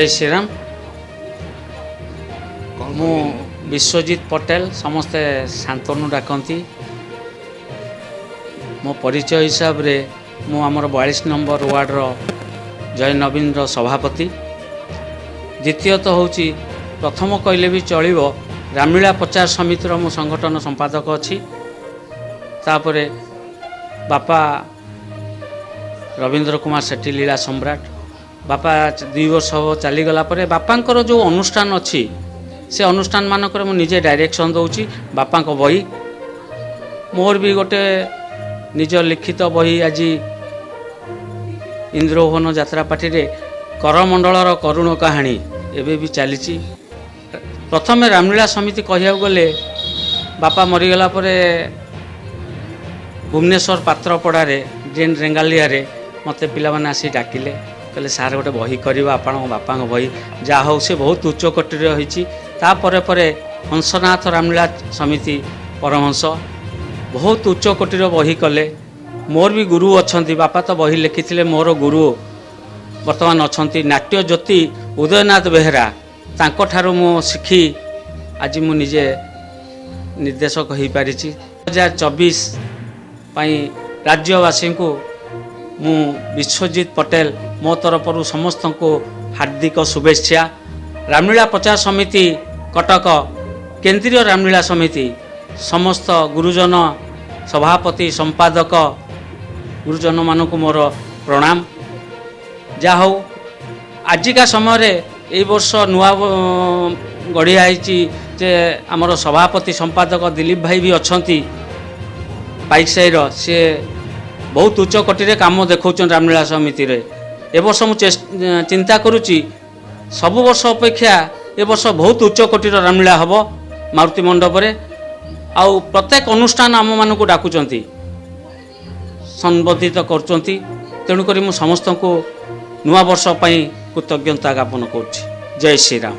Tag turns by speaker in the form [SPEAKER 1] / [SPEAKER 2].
[SPEAKER 1] ଜୟ ଶ୍ରୀରାମ।
[SPEAKER 2] କ'ଣ
[SPEAKER 1] ମୁଁ
[SPEAKER 2] କହିବେ?
[SPEAKER 1] ବିଶ୍ୱଜିତ ପଟେଲ, ସମସ୍ତେ ଶାନ୍ତନୁ ଡାକନ୍ତି। ମୋ ପରିଚୟ ହିସାବରେ ମୁଁ ଆମର 42 ନମ୍ବର ୱାର୍ଡ଼ର ଜୟ ନବୀନର ସଭାପତି। ଦ୍ୱିତୀୟତଃ ହେଉଛି, ପ୍ରଥମ କହିଲେ ବି ଚଳିବ, ରାମଲୀଳା ପ୍ରଚାର ସମିତିର ମୁଁ ସଂଗଠନ ସମ୍ପାଦକ ଅଛି। ତାପରେ ବାପା ରବୀନ୍ଦ୍ର କୁମାର ସେଠୀ, ଲୀଳା ସମ୍ରାଟ, ବାପା 2 ବର୍ଷ ହେବ ଚାଲିଗଲା ପରେ ବାପାଙ୍କର ଯେଉଁ ଅନୁଷ୍ଠାନ ଅଛି, ସେ ଅନୁଷ୍ଠାନ ମାନଙ୍କରେ ମୁଁ ନିଜେ ଡାଇରେକ୍ସନ୍ ଦେଉଛି। ବାପାଙ୍କ ବହି, ମୋର ବି ଗୋଟେ ନିଜ ଲିଖିତ ବହି ଆଜି ଇନ୍ଦ୍ରଭୁବନ ଯାତ୍ରା ପାର୍ଟିରେ କରମଣ୍ଡଳର କରୁଣ କାହାଣୀ ଏବେ ବି ଚାଲିଛି। ପ୍ରଥମେ ରାମଲୀଳା ସମିତି କହିବାକୁ ଗଲେ, ବାପା ମରିଗଲା ପରେ ଭୁବନେଶ୍ୱର ପାତ୍ରପଡ଼ାରେ ଡ୍ରେନ୍ ରେଙ୍ଗାଲିଆରେ ମୋତେ ପିଲାମାନେ ଆସି ଡାକିଲେ, କହିଲେ, "ସାର୍, ଗୋଟେ ବହି କରିବା, ଆପଣଙ୍କ ବାପାଙ୍କ ବହି।" ଯାହା ହଉ, ସେ ବହୁତ ଉଚ୍ଚ କୋଟିର ହୋଇଛି। ତାପରେ ପରେ ହଂସନାଥ ରାମଲୀଳା ସମିତି ପରମହଂସ ବହୁତ ଉଚ୍ଚ କୋଟିର ବହି କଲେ। ମୋର ବି ଗୁରୁ ଅଛନ୍ତି। ବାପା ତ ବହି ଲେଖିଥିଲେ, ମୋର ଗୁରୁ ବର୍ତ୍ତମାନ ଅଛନ୍ତି ନାଟ୍ୟ ଜ୍ୟୋତି ଉଦୟନାଥ ବେହେରା। ତାଙ୍କଠାରୁ ମୁଁ ଶିଖି ଆଜି ମୁଁ ନିଜେ ନିର୍ଦ୍ଦେଶକ ହୋଇପାରିଛି। 2024 ପାଇଁ ରାଜ୍ୟବାସୀଙ୍କୁ ମୁଁ ବିଶ୍ୱଜିତ ପଟେଲ ମୋ ତରଫରୁ ସମସ୍ତଙ୍କୁ ହାର୍ଦ୍ଦିକ ଶୁଭେଚ୍ଛା। ରାମଲୀଳା ପ୍ରଚାର ସମିତି କଟକ, କେନ୍ଦ୍ରୀୟ ରାମଲୀଳା ସମିତି, ସମସ୍ତ ଗୁରୁଜନ, ସଭାପତି, ସମ୍ପାଦକ, ଗୁରୁଜନମାନଙ୍କୁ ମୋର ପ୍ରଣାମ। ଯାହା ହଉ, ଆଜିକା ସମୟରେ ଏଇ ବର୍ଷ ନୂଆ ଗଢ଼ିଆ ହେଇଛି ଯେ ଆମର ସଭାପତି ସମ୍ପାଦକ ଦିଲ୍ଲୀପ ଭାଇ ବି ଅଛନ୍ତି ପାଇକସାହିର। ସିଏ ବହୁତ ଉଚ୍ଚ କୋଟିରେ କାମ ଦେଖାଉଛନ୍ତି ରାମଲୀଳା ସମିତିରେ। ଏ ବର୍ଷ ମୁଁ ଚିନ୍ତା କରୁଛି, ସବୁ ବର୍ଷ ଅପେକ୍ଷା ଏ ବର୍ଷ ବହୁତ ଉଚ୍ଚ କୋଟିର ରାମଲୀଳା ହେବ ମାରୁତି ମଣ୍ଡପରେ। ଆଉ ପ୍ରତ୍ୟେକ ଅନୁଷ୍ଠାନ ଆମମାନଙ୍କୁ ଡାକୁଛନ୍ତି, ସମ୍ବର୍ଦ୍ଧିତ କରୁଛନ୍ତି। ତେଣୁକରି ମୁଁ ସମସ୍ତଙ୍କୁ ନୂଆ ବର୍ଷ ପାଇଁ କୃତଜ୍ଞତା ଜ୍ଞାପନ କରୁଛି। ଜୟ ଶ୍ରୀରାମ।